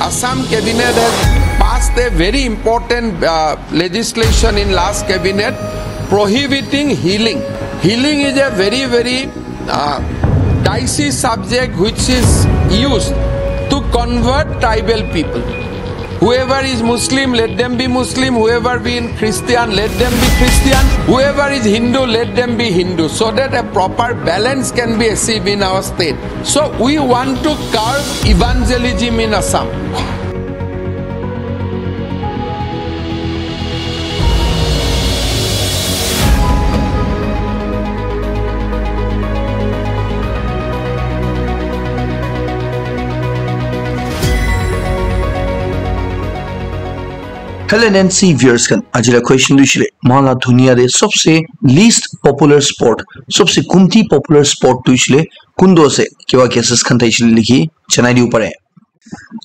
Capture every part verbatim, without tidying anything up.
Assam cabinet has passed a very important uh, legislation in last cabinet prohibiting healing. Healing is a very, very uh, dicey subject which is used to convert tribal people. Whoever is Muslim, let them be Muslim. Whoever be in Christian, let them be Christian. Whoever is Hindu, let them be Hindu, so that a proper balance can be achieved in our state. So we want to curb evangelism in Assam. Hello N N C viewers khan, ajila question tu shile, mala dunia de sabse least popular sport, sabse kumti popular sport tu shile kundu ase, kiwa guesses khan thai shile likhi janai diu pare.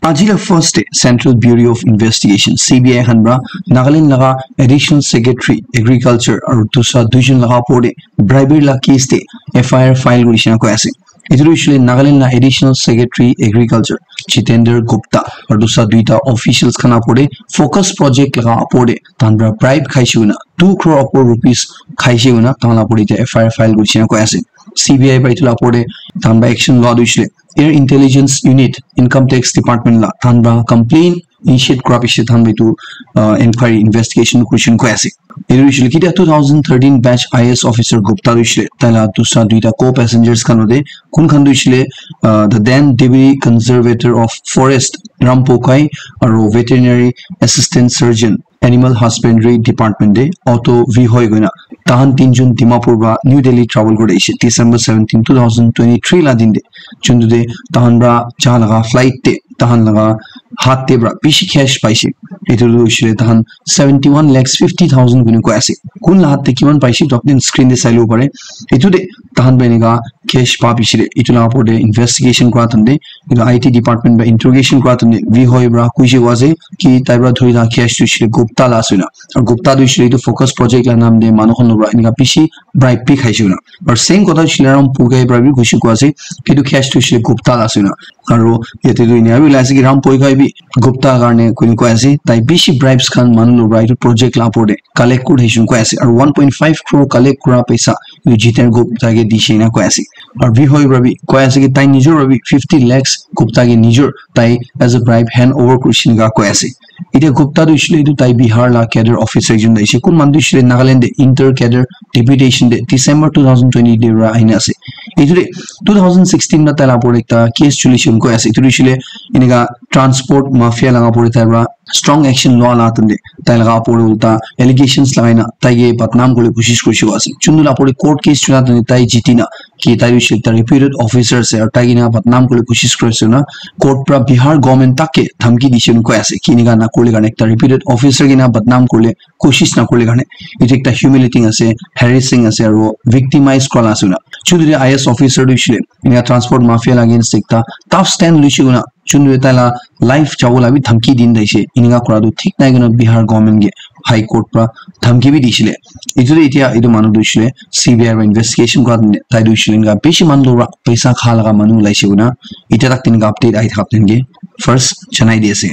Ajila first day Central Bureau of Investigation, C B I khan pra Nagaland laga Additional Secretary Agriculture aru dusra duijon laga opor de bribery la case de F I R file kuri shina koi ase. Etu tu hoishe Nagaland la Additional Secretary Agriculture Jitendra Gupta aru dusra duita officials khan opor de focus project laga opor de tahan pra bribe khaishe koina two crore opor rupees khaishe koina tahan la opor de F I R file kuri shina koi ase. C B I pra etu la opor de tahan pra action lua tu hoishe Air Intelligence Unit, Income Tax Department la tahan pra complaint initiate kura piche tahan pra etu uh, inquiry investigation kuri shina koi ase. Etu hoishe kitia two thousand thirteen batch I A S officer Gupta tu hoishe tai la dusra duita co-passengers khan de kun khan tu hoishe uh, the then deputy conservator of forest Ram Pokai aru veterinary assistant surgeon Animal Husbandry Department de auto V hoi koina tahan tinjon Dimapur pra New Delhi travel kuri ase December seventeen, two thousand twenty-three la din de, juntu de tahan pra ja laga flight de tahan laga hat de pra bishi cash paise. Etu tu hoishe tahan seventy one lakhs fifty thousand kuni koi ase. Kun la hat de kiman paise tu apni screen de sai lo pare. Etu de tahan pra enika cash pa bishi de etu la opor de investigation kura than de etu I T department pra interrogation kura than de V hoi pra kuishe koi ase ki tai pra thori la cash tu hoishe Gupta la ase na. Aru Gupta tu hoishe etu focus project la naam de manu khan lo pra enika bishi bribe bi khaishe koina. Aru same kotha hoishe Ram Pokai pra bi kuishe koi ase ki etu cash tu hoishe Gupta la ase koina. Aru yate tu enia bi ulai ase ki Ram Pokai bi Gupta karne koi koi ase tai bishi bribes khan manu lo pra etu project la opor de collect kuri thakishe koina koi ase. Aru one point five crore collect kura paisa etu Jiten Gupta ke dishe koina koi ase. Aru V hoi pra bi koi ase ki tai nijor pra bi fifty lakhs Gupta ke nijor tai as a bribe hand over kurishe koina koi ase. Etia Gupta tu hoishe etu tai Bihar la cadre officer ekjon tu ase. Kun manu tu hoishe Nagaland de inter cadre deputation de December two thousand twenty de pra ahina ase. Etu de two thousand sixteen na tai la opor ekta case chuli shina koi ase. Etu tu hoishe enika transport mafia laga opor tai pra strong action lua la tande tai laga opor ulta allegations lagai na tai ke badnam kuri koshish kuri ase. Juntu la opor court case chula tande tai jiti na ki tai tu hoishe ekta reputed officer ase aru tai ke na badnam kuri koshish kuri ase na court pra Bihar government tak ke dhamki dishe koina koi ase ki enika na kuri karne ekta reputed officer ke na badnam kuri koshish na kuri karne etu ekta humiliating ase, harassing ase aru victimize kura la ase na. Juntu de I A S officer tu hoishe enika transport mafia la against ekta tough stand luishe koina juntu de tai la life jabo la bi dhamki din daishe enika kura tu thik nai koina Bihar government ke high court pra dhamki bi dishile. Etu de etia etu manu tu hoishe C B I pra investigation kura tande tai tu hoishe enika bishi manu lo pra paisa kha laga manu ulaishe koina etia tak enika update ahi thaka ke first janai di ase.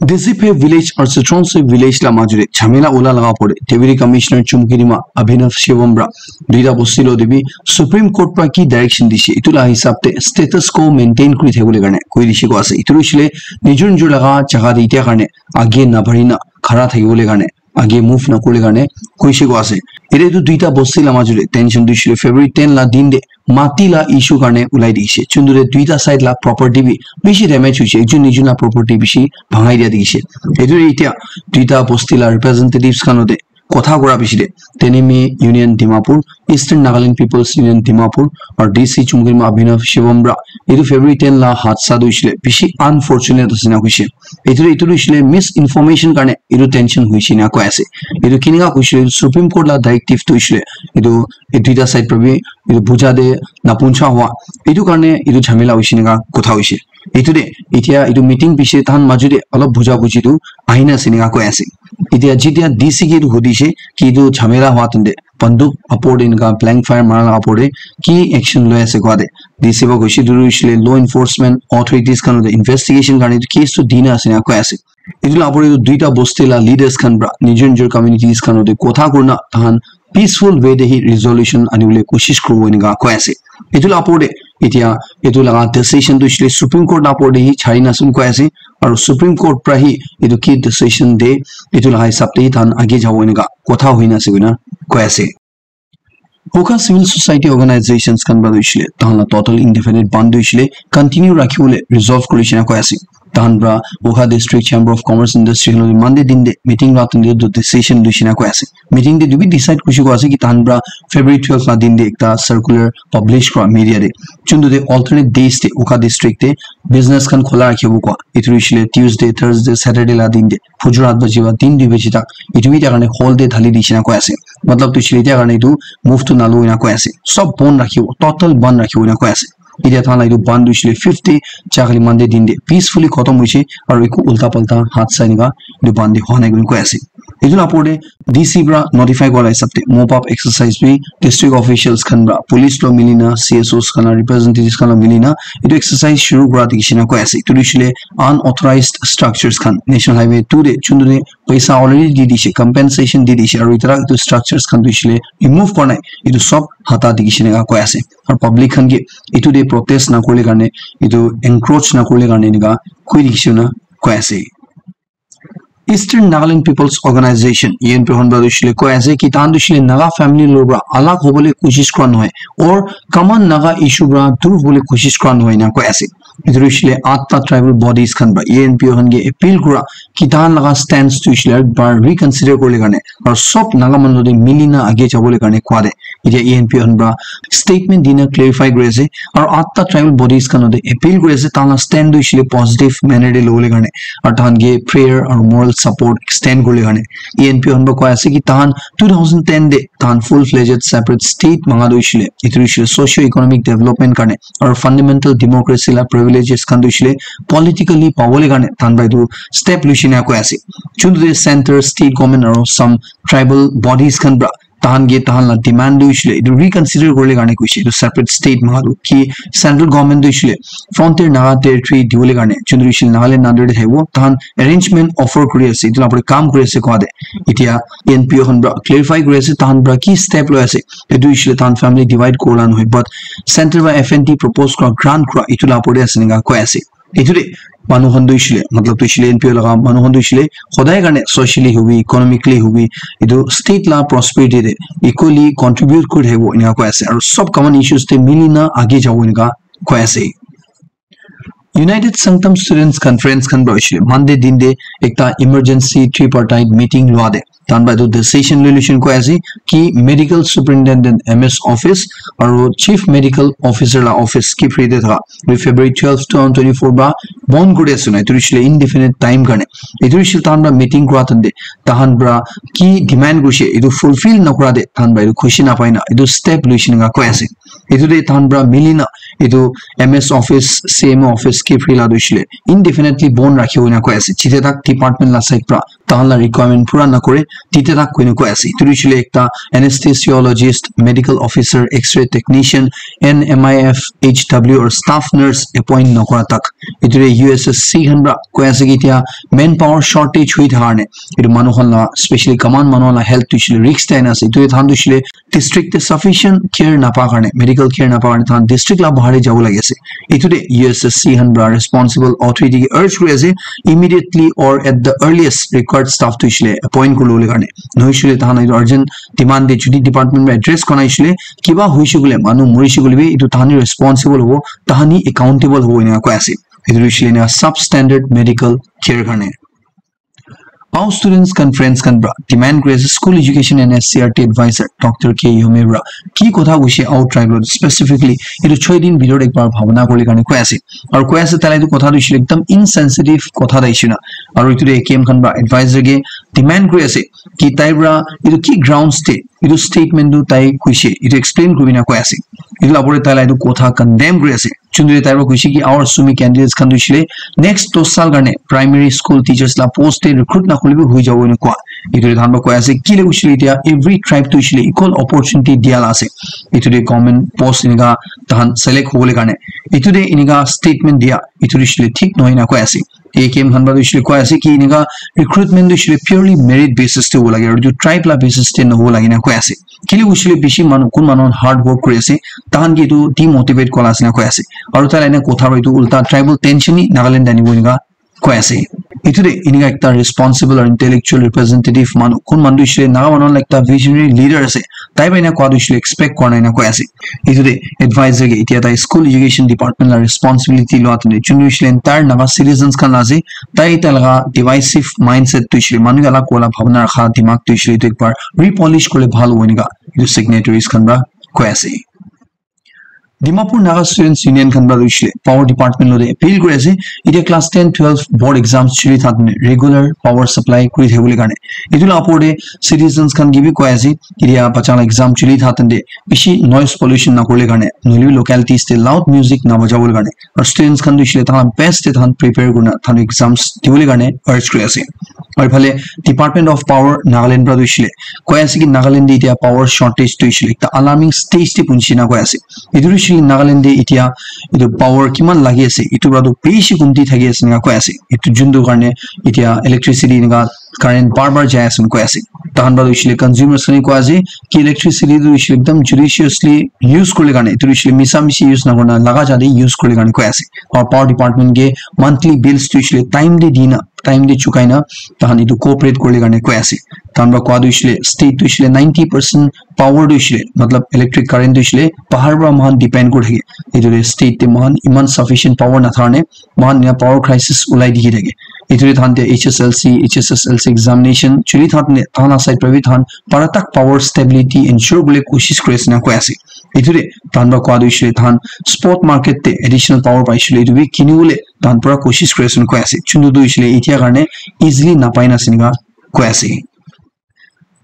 Desipe village aru Sutronse village la majure jhamela ula laga opor de Deputy Commissioner Chumkirima Abhinav Shivam pra duita bosti lo de bi Supreme Court pra ki direction dishe etu la hisab de status quo maintain kuri thakibole karne koi dishe koi ase. Etu hoishe nijor nijor laga jaga de etia karne age nabari na khara thakibole karne age move na kuri karne koishe koi ase. Ete etu duita bosti la majure tension tu hoishe February ten la din de mati la issue karne ulai dikhishe. Juntu de duita side la property bi bishi damage hoishe. Ekjun nijun la property bishi bhangai dia dikhishe. Etu de etia duita bosti la representatives khan logote kotha kura bishi de Teneme Union Dimapur, Eastern Nagaland People's Union Dimapur, aru D C Chumkirima Abhinav Shivam pra etu February ten la hadsa tu hoishe bishi unfortunate ase na koishe. Etu de etu tu hoishe misinformation karne etu tension hoishe na koi ase. Etu kinika hoishe Supreme Court la directive tu hoishe etu e duita side pra bi etu buja de napuncha hua etu karne etu jhamela hoishe enika kotha hoishe. Etu de etia etu meeting piche tahan maju de olop buja buji tu ahina ase enika koi ase. Etia jetia D C ke etu hudishe ki etu jhamela hua tande banduk apor te enika blank fire mara laga apor te ki action loi ase koa te D C para koise etu hoishe le law enforcement authorities khan te investigation karne etu case tu dina ase ena koi ase. Etu la apor te duita bosti la leaders khan para nijor nijor communities khan te kotha kurina tahan peaceful way te hi resolution anibole koshish kuribo enika koi ase. Etu la apor te etia etu laga decision tu hoishe le Supreme Court la apor te hi chari na sun koi ase. Aru Supreme Court para hi etu ki decision de etu laga hisab te hi tahan age jabo enika kotha hoina ase koina koi ase. Wokha civil society organizations khan para hoishe le tahan la total indefinite bandh hoishe le continue rakhi bole resolve kuri shina koi ase. Tahan para Wokha District Chamber of Commerce Industry khan Monday din de meeting ra tin de decision hoishe na koi ase. Meeting de etu bi decide kurishe koi ase ki tahan para February twelve la din de ekta circular publish kura media de. Chuntu de alternate days de Wokha district de business khan khola rakhibo koi. Etu hoishe le Tuesday, Thursday, Saturday la din de. Phujor aat baji ba tin dui baji tak. Etu bi etia karne hall de dhali di shina koi ase. Matlab tu hoishe le etia karne etu move tu nalu ena koi ase. Sob bandh rakhibo, total bandh rakhibo ena koi ase. Etia tahan la etu bandh hoishe le fifth de, ja khali Monday din de peacefully khotom hoishe, aru eku ulta palta hadsa enika etu bandh de hua nai koina koi ase. Etu la apor te D C para notify kora hisab te mop up exercise bi district officials khan para police lo milina, C S Os khan la representatives khan la milina etu exercise shuru kura dikhi shina koi ase. Etu hoishe le unauthorized structures khan National Highway two de chuntu de paisa already di dishe, compensation di dishe, aru itara etu structures khan tu hoishe le remove kora nai, etu sob hata dikhi shina koi ase. Aru public khan ke etu de protest na kurle karne, etu encroach na kurle karne enika koi dikhi shina koi ase. Eastern Nagaland People's Organization, E N P O khan para tu hoishe le koi ase ki tahan tu hoishe le Naga family lo para alag hobole koshish kura nohoi or common Naga issue para dur hobole koshish kura nohoi ena koi ase. Etu hoishe le atta tribal bodies khan para E N P O khan ke appeal kura ki tahan laga stance tu hoishe le ek bar reconsider kurle karne aru sob Naga manu de milina age jabole karne koi de. Etia E N P O khan para statement dina clarify kuri ase aru atta tribal bodies khan te appeal kuri ase tahan la stand tu hoishe le positive manner de lobole karne aru tahan ke prayer aru moral support extend kurle karne. E N P O khan para koi ase ki tahan two thousand ten de tahan full fledged separate state manga tu hoishe le etu hoishe le socio economic development karne aru fundamental democracy la privileges khan tu hoishe le politically pabole karne tahan para etu step loishe na koi ase. Chuntu de center, state government aru some tribal bodies khan para tahan ke tahan la demand tu hoishe le etu reconsider kurle karne koishe etu separate state manga tu ki central government tu hoishe le frontier Naga territory dibole karne chuntu hoishe le Nagaland under de thakibo tahan arrangement offer kuri ase etu la apor te kam kuri ase koi de. Etia E N P O khan para clarify kuri ase tahan para ki step loi ase. Etu hoishe le tahan family divide kurla nohoi but center para F N T propose kura grant kura etu la apor te ase enika koi ase. Etu de manu khan tu hoishe le matlab tu hoishe le E N P O laga manu khan tu hoishe le hodai karne socially hobi, economically hobi, etu state la prosperity de equally contribute kuri thakibo enika koi ase aru sob common issues te milina age jabo enika koi ase. United Sangtam Students Conference khan para hoishe le Monday din de ekta emergency tripartite meeting lua de tahan para etu decision loi loishe koi ase ki medical superintendent M S office aru chief medical officer la office ki free de thaka February twelve, two thousand twenty-four ba bandh kuri ase na etu hoishe le indefinite time karne. Etu hoishe le tahan para meeting kura tahan de tahan para ki demand kurishe etu fulfill na kura de tahan para etu khushi na pai na etu step loishe enika koi ase. Etu de tahan para milina etu M S office, C M O office ki free la tu hoishe le indefinitely bandh rakhibo enika koi ase. Jite tak department la side para tahan la requirement pura na kore tite tak koina koi ase. Etu hoishe le ekta anesthesiologist, medical officer, X-ray technician, N M I F H W or staff nurse appoint na kora tak. Etu re U S S C khan para koi ase ki etia manpower shortage hoi thaka karne etu manu khan la specially common manu khan la health tu hoishe le risk te ahina ase. Etu re tahan tu hoishe le district te sufficient care napa karne, medical care napa karne tahan district la bahar te jabo lagi ase. Etu te U S S C khan para responsible authority ke urge kuri ase, immediately or at the earliest required staff tu hoishe le appoint kuri lobole karne. Nohoishe le tahan etu urgent demand te jodi department para address kora nai hoishe le kiba hoishe koile manu morishe koile bi etu tahan he responsible hobo, tahan he accountable hobo enika koi ase. Etu hoishe le enika substandard medical care karne. Aru students conference khan para demand kuri ase school education and S C R T advisor Doctor K Yome para ki kotha koise aru tribal specifically etu choi din bhitor te ekbar bhabona kori karne koi ase. Aru koi ase tai la etu kotha tu hoishe le ekdam insensitive kotha ekta hoishe na. Aru etu te K M khan para advisor ke demand kuri ase ki tai para etu ki grounds te etu statement tu tai koise etu explain kuri na koi ase. Etu la opor te tai la etu kotha condemn kuri ase. Chundri tai para koise ki our sumi candidates khan tu hoishe le next dos saal karne primary school teachers la post te recruit na kori le bi hoi jabo ena koi. Etu de tahan para koi ase, kile hoishe koile etia every tribe tu hoishe koile equal opportunity dia la ase. Etu de government post enika tahan select hobole karne. Etu de enika statement dia, etu de hoishe koile thik nohoi na koi ase. A K M khan para tu hoishe koile koi ase ki enika recruitment tu hoishe koile purely merit basis te hobo lage, aru etu tribe la basis te nohobo lage na koi ase. Kile hoishe koile bishi manu, kun manu hard work kuri ase, tahan ke etu demotivate kora la ase na koi ase. Aru tai la ena kotha para etu ulta tribal tension hi Nagaland te anibo enika koi ase. Etu de enika ekta responsible aru intellectual representative manu, kun manu tu hoishe koile Naga manu la ekta visionary leader ase, tai para ena koa tu hoishe koile expect kora nai na koi ase. Etu de advisor ke etia tai school education department la responsibility lua tene chunu hoishe koile entire Naga citizens khan la ase, tai tai laga divisive mindset tu hoishe koile manu ke alak kura la bhabna rakha dimag tu hoishe koile etu ekbar repolish kuri le bhal hobo enika etu signatories khan para koi ase. Dimapur Naga Students Union khan para tu hoishe koile power department lo de appeal kuri ase, etia class ten, twelve board exams chuli thakte regular power supply kuri thakibole karne. Etu la opor de citizens khan ke bi koi ase, etia bacha la exam chuli thakte bishi noise pollution na kuribole karne, nohoile bi localities te loud music na bajabole karne, aru students khan tu hoishe koile tahan best te tahan prepare kurina tahan exams dibole karne urge kuri ase. Aru ephale Department of Power Nagaland para tu hoishe koile koi ase ki Nagaland te etia power shortage tu hoishe koile ekta alarming stage te punchi na koi ase. Etu tu hoishe koile Nagaland te etia etu power kiman lagi ase, etu para tu bishi komti thaki ase enika koi ase. Etu juntu karne etia electricity enika current bar bar jai ase koi ase. Tahan para tu hoishe koile consumers khan koi ase ki electricity tu hoishe koile ekdam judiciously use kuribole karne, etu tu hoishe koile misa mishi use na kurina laga jate use kuribole karne koi ase. Aru power department ke monthly bills tu hoishe koile time te dina, time te chukai na tahan etu cooperate kuribole karne koi ase. Tahan para koa tu hoishe koile state tu hoishe koile ninety percent power tu hoishe koile, matlab electric current tu hoishe koile bahar para moikhan depend kuri thake. Etu de state te moikhan iman sufficient power na thakne moikhan ena power crisis ulai dikhi thake. Etu de tahan te H S L C, H S S L C examination chuli thakte tahan la side para bi tahan para tak power stability ensure kuribole koshish kuri ase na koi ase. Etu de tahan para koa tu hoishe koile tahan spot market te additional power paishe koile etu bi kinibole tahan pura koshish kuri ase koi ase. Chunu tu hoishe koile etia karne easily napai na ase enika koi ase.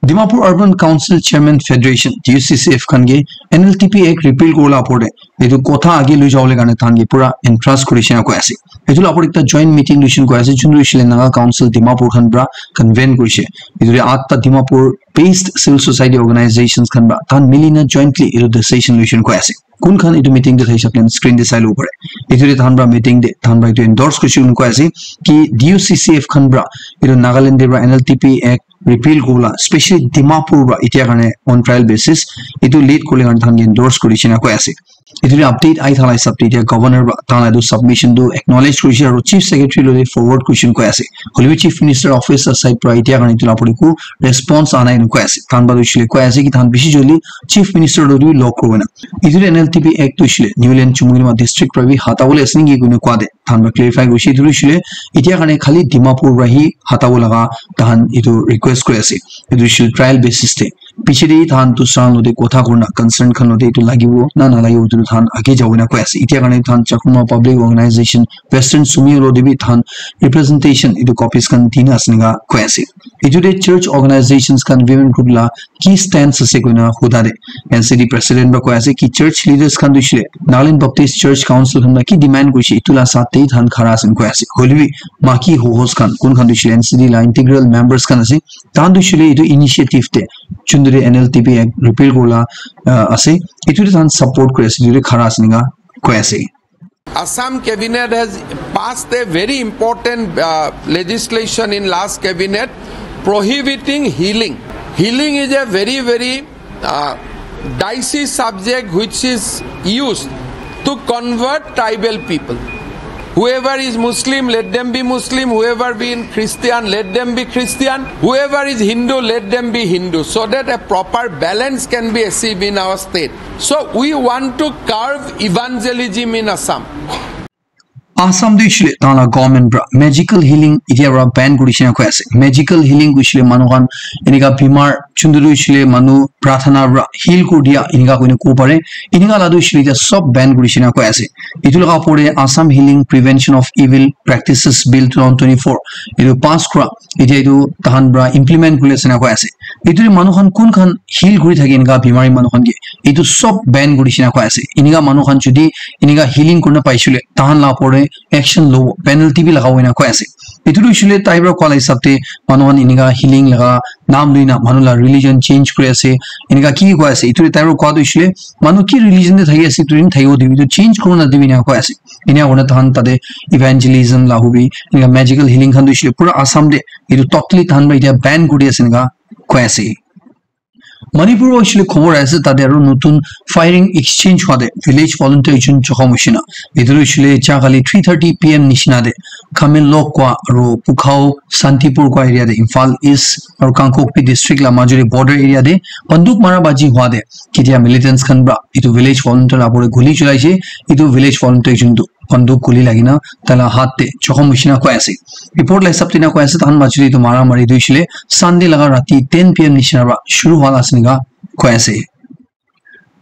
Dimapur Urban Council Chairman Federation, D U C C F khan ke N L T P Act repeal kuribole opor de etu kotha age loi jabole karne tahan ke pura entrust kurishe na koi ase. Etu la opor ekta joint meeting loishe koi ase, juntu hoishe koile Naga Council Dimapur khan para convene kurishe. Etu de atta Dimapur based civil society organizations khan para tahan mili na jointly etu decision loishe koi ase. Kun khan etu meeting te thakishe koile screen te sai lobo pare. Etu de tahan para meeting de tahan para etu endorse kurishe koi ase ki D U C C F khan para etu Nagaland te para N L T P Act repeal kuribole, specially Dimapur para etia karne on trial basis etu lead kuribole karne tahan ke endorse kurishe na koi ase. Etu de update ahi thala hisab te etia governor para tahan la etu submission tu acknowledge kurishe aru chief secretary lo de forward kurishe koi ase. Hoile bi chief minister office la side para etia karne etu la opor de eku response aha nai koi ase. Tahan para tu hoishe koile koi ase ki tahan bishi joldi chief minister lo tu log kuribole na. Etu de N L T P Act tu hoishe koile Niuland Chumoukedima district para bi hata bole ase naki koina koa de tahan para clarify kurishe. Etu tu hoishe koile etia karne khali Dimapur para hi hata bo laga tahan etu request kuri ase. Etu hoishe koile trial basis te. Piche de tahan dusra lo de kotha kurina concern khan lo de etu lagibo na nalagibo etu tahan age jabo na koi ase. Etia karne tahan Chakma Public Organization President Sumi lo de bi tahan representation etu copies khan dina ase enika koi ase. Etu de church organizations khan women group la ki stance ase koina huda de N C D president para koi ase ki church leaders khan tu hoishe koile Nagaland Baptist Church Council khan para ki demand kurishe etu la side te tahan khara ase koi ase. Hoile bi maki hohos khan kun khan tu hoishe koile N C D la integral members khan ase, tahan tu hoishe koile etu initiative te juntu de N L T P Act repeal kuribole uh, ase, etu de tahan support kuri ase, etu de khara ase enika koi ase. Assam cabinet has passed a very important uh, legislation in last cabinet prohibiting healing. Healing is a very, very uh, dicey subject which is used to convert tribal people. Whoever is Muslim, let them be Muslim. Whoever be in Christian, let them be Christian. Whoever is Hindu, let them be Hindu, so that a proper balance can be achieved in our state. So we want to curb evangelism in Assam. Assam tu hoishe koile tahan la government para magical healing etia para ban kurishe na koi ase. Magical healing hoishe koile manu khan enika bimar juntu tu hoishe koile manu prarthana para heal kuri dia enika koina kobo pare. Enika la tu hoishe koile etia sob ban kurishe na koi ase. Etu laga opor de Assam Healing Prevention of Evil Practices Bill two thousand twenty-four etu pass kura etia etu tahan para implement kuri ase na koi ase. Etu de manu khan kun khan heal kuri thake enika bimari manu khan ke etu sob ban kurishe na koi ase. Enika manu khan jodi enika healing kurina paishe koile tahan la opor de action lo, penalty bi lagabo ena koi ase. Etu tu hoishe le tai para koa la hisab te manu khan enika healing laga naam lui na manu la religion change kuri ase, enika ki koi ase, etu tu tai para koa tu hoishe le manu ki religion te thaki ase, etu din thakibo dibi, etu change kuribo nadibi ena koi ase. Ena kurina tahan tate evangelism la hobi, enika magical healing khan tu hoishe le pura Assam te etu totally tahan para etia ban kuri ase enika koi ase. Manipur wa hoishe le khobor ase tate aro notun firing exchange hwa te village volunteer ekjon jokhom hoishe na. Etu tu hoishe le ja kali three thirty P M nishina te Kamenlok kwa aro Pukhao Santipur kwa area te Imphal East aro Kangpokpi district la majo te border area te banduk mara baji hwa te ketia militants khan pra etu village volunteer la upor te guli chulaishe, etu village volunteer ekjon tu banduk guli lagi na taila hath te jokhom hoishe na koi ase. Report la hisab te na koi ase, tahan majo te etu mara mari tu hoishe le Sunday laga rati ten P M nishina pra shuru hwa la ase enika koi ase.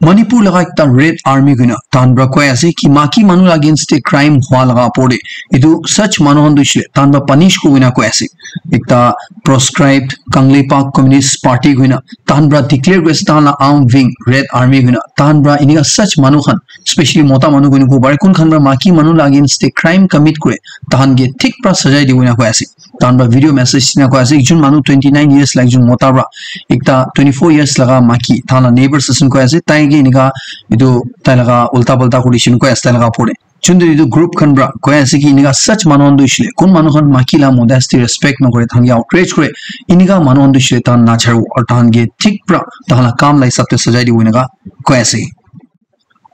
Manipur laga ekta Red Army koina tahan pra koi ase ki maki manu la against te crime hwa laga upor te etu such manu khan tu hoishe le tahan pra punish kuribo ena koi ase. Ekta proscribed Kangleipak Communist Party koina tahan pra declare kuri ase, tahan la arm wing Red Army koina tahan pra enika such manu khan, specially mota manu koina kobo pare, kun khan pra maki manu la against te crime commit kure, tahan ke thik pra sajai dibo ena koi ase. Tahan pra video message ena koi ase, ekjon manu twenty nine years la ekjon mota pra ekta twenty four years laga maki tahan la neighbors ase koi ase, tai ke enika etu tai laga ulta palta kuri shina koi ase tai laga upor te. Chuntu etu group khan pra koi ase ki enika such manu khan tu hoishe le, kun manu khan maki la modesty respect nakore, tahan ke outrage kore, enika manu khan tu hoishe le tahan nacharibo, aru tahan ke thik pra tahan la kam la hisab te sajai dibo enika koi ase.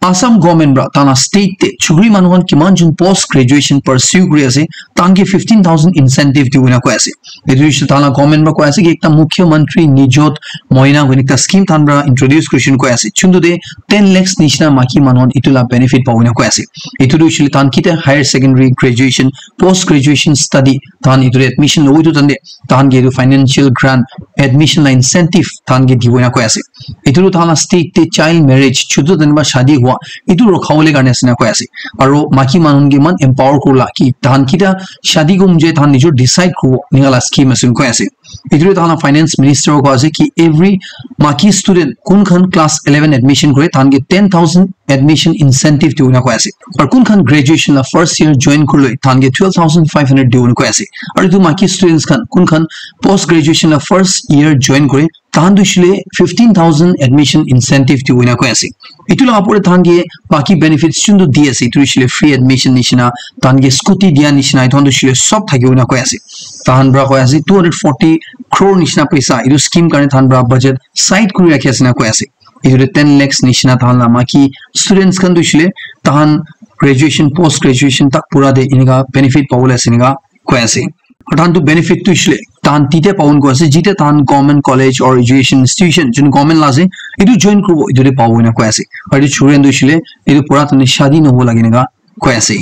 Assam government pra tahan la state te chukri manu khan kiman jon post graduation pursue kuri ase, tahan ke fifteen thousand incentive dibo ena koi ase. Etu hoishe tahan la government pra koi ase ki ekta Mukhyamantri Nijot Moina koina ekta scheme tahan pra introduce kurishe koi ase. Chuntu te ten lakhs nishina maki manu khan etu la benefit pabo ena koi ase. Etu tu hoishe le tahan kitia higher secondary, graduation, post graduation study tahan etu te admission lobo etu tante tahan ke etu financial grant, admission la incentive tahan ke dibo ena koi ase. Etu tu tahan la state te child marriage, chutu tani ba shadi hua, etu rukha bole karne ase ena koi ase. Aru maki manu ke iman empower kurila ki tahan kitia shadi kuribo mon jai tahan nijor decide kuribo enika la scheme ase ena koi ase. Etu tu tahan la finance minister koi ase ki every maki student kun khan class eleven admission kore tahan ke ten thousand admission incentive dibo ena koi ase. Aru kun khan graduation la first year join kuri loi tahan ke twelve thousand five hundred dibo ena koi ase. Aru etu maki students khan kun khan post graduation la first year join kore tahan tu hoishe le fifteen thousand admission incentive dibo ena koi ase. Etu la upor te tahan ke baki benefits chuntu di ase, etu hoishe le free admission nishina, tahan ke scooty dia nishina, etu khan tu hoishe le sob thakibo ena koi ase. Tahan pra koi ase two hundred forty crore nishina paisa etu scheme karne tahan pra budget side kuri rakhi ase ena koi ase. Etu te ten lakhs nishina tahan la maki students khan tu hoishe le tahan graduation, post graduation tak pura te enika benefit pabo le ase enika koi ase. Aru tahan tu benefit tu hoishe le tahan tite pabo ena koi ase jite tahan government college or education institution jun government la ase, etu join kuribo etu te pabo ena koi ase. Aru etu children tu hoishe le etu pura tani shadi nohobo lage enika koi ase.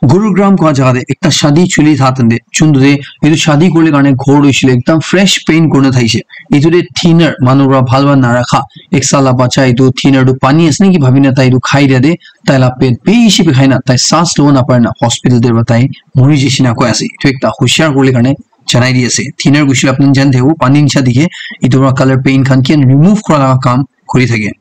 Gurugram koi jaga te ekta shadi chuli tha tante chuntu te etu shadi kuribole karne ghor tu hoishe le ekdam fresh paint kurina thaishe. Etu te thinner manu para bhal para narakha, eksa la bacha etu thinner tu pani ase naki bhabi na tai etu khai dia te tai la pet bishi bikhai na tai saas lobo napare na hospital te para tai muri jaise na koi ase. Etu ekta hushiar kuribole karne janai di ase. Thinner koishe le apni khan jani thakibo pani nisha dikhe, etu para color paint khan kian remove kura laga kam kuri thake.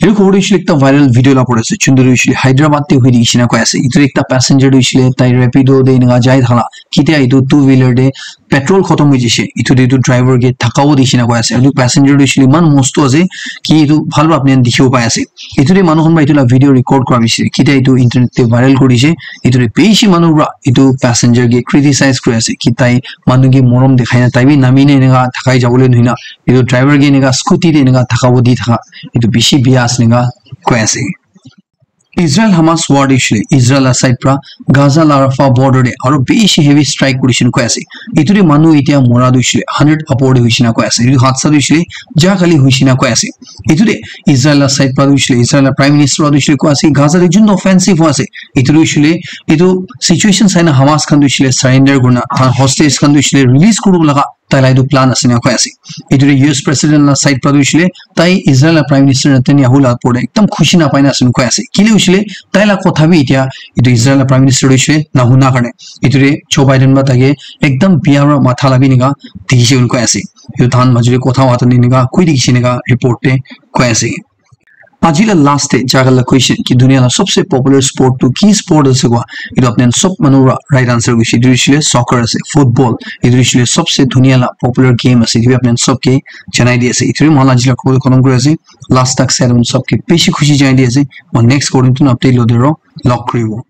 Etu khobor tu hoishe le ekta viral video la pore ase. Chunduri hoishe le Hyderabad te hui dikhi shina koi ase. Etu ekta passenger tu hoishe le tai Rapido te enika jai thala. Kitia etu two wheeler te petrol khotom hui jaise. Etu te etu driver ke dhakka bo di shina koi ase. Etu passenger tu hoishe le eman mosto ase ki etu bhal para apni khan dikhibo pai ase. Etu te manu khan para etu la video record kura bishi. Kitia etu internet te viral kuri dishe. Etu te bishi manu para etu passenger ke criticize kuri ase ki tai manu ke morom dikhai na tai bi nami na enika dhakai jabo le nohoi na. Etu driver ke enika scooty te enika dhakka bo di thaka etu bishi bia ase enika koi ase. Israel Hamas war te hoishe le Israel la side pra Gaza la Rafah border te aro bishi heavy strike kurishe koi ase. Etu te manu etia mora tu hoishe le hundred upor te hoishe na koi ase. Etu hadsa tu hoishe le ja kali hoishe na koi ase. Etu te Israel la side pra tu hoishe le Israel la Prime Minister pra tu hoishe le koi ase Gaza te juntu offensive hoi ase. Etu tu hoishe le etu situation sai na Hamas khan tu hoishe le surrender kurina, hostage khan tu hoishe le release kuribo laga tai la etu plan ase ena koi ase. Etu te U S President la side pra tu hoishe le tai Israel la Prime Minister Netanyahu la upor te ekdam khushi na pai na ase ena koi ase. Kile hoishe le tai la kotha bi etia etu Israel la Prime Minister tu hoishe le na huna karne. Etu te Joe Biden pra tai ke ekdam bia para matha la bi enika dikhi she ena koi ase. Etu tahan majo te kotha hua toh enika koi dikhi she enika report te koi ase. Aji la last te jaga la question ki dunia la sabse popular sport tu ki sport ase koa? Etu apni khan sob manu para right answer koise. Etu hoishe le soccer ase, football. Etu hoishe le sabse dunia la popular game ase. Etu apni khan sob ke janai di ase. Etu moi la aji la khobor khotom kuri ase. Last tak sai sob ke bishi khushi janai di ase. Moi next korim tu update lo de ro log kuri bo.